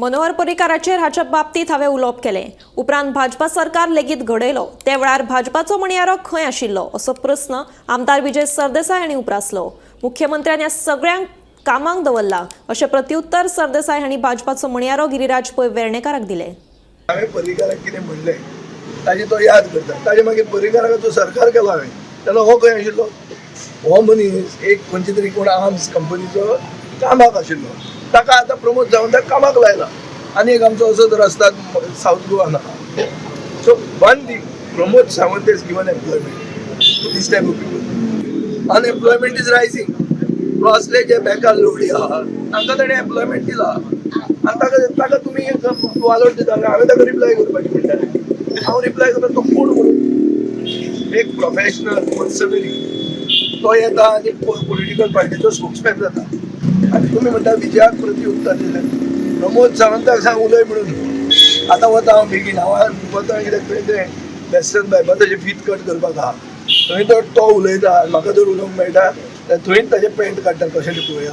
मनोहर पर्रीकाराचेर हाच्या बाबतीत हांवें उलोवप केलें. उपरांत भाजपा सरकार लेगीत घडयलो. ते वेळार भाजपाचो म्हणयारो खंय आशिल्लो असो प्रस्न आमदार विजय सरदेसाय हांणी उप्रासलो. मुख्यमंत्र्यान ह्या सगळ्यांक कामांक दवरला अशें प्रत्युत्तर सरदेसाय हांणी भाजपाचो म्हणयारो गिरिराज पै वेर्णेकाराक दिलें. हांवें पर्रीकाराक कितें म्हणलें ताजी तो याद करता. ताजे मागीर पर्रीकाराचो सरकार केलो हांवें तेन्ना हो खंय आशिल्लो? हो मनीस एक खंयचे तरी कोण आर्म्स कंपनीचो कामाक आशिल्लो, ताका आतां प्रमोद सावंताक कामाक लायला. आनी एक आमचो असो रस्ता सावथ गोवान आहा. So one thing, Pramod Sawant is given employment to this type of people. Unemployment is rising. असले जे बेकार लोक आहा तांकां ताणें एम्प्लॉयमेंट दिला आनी ताका तुमी वालोर दिता. हांवें ताका रिप्लाय करपाचें म्हणटालें. हांव रिप्लाय करता तो कोण म्हणून? एक प्रोफेशनल पर्सनली तो येता आनी पॉलिटिकल पार्टीचो स्पोक्समॅन जाता आनी तुमी म्हणटा विजयाक प्रति उत्तर दिलें. प्रमोद सावंताक सांग उलय म्हणून. आतां वता हांव बेगीन. हांव वता कित्याक थंय तें वेस्टर्न बायपासाचें फीत कट करपाक आहा. थंय तो उलयता आनी म्हाका जर उलोवंक मेळटा जाल्यार थंयच ताजें पॅन्ट काडटा कशें तें पळोवया.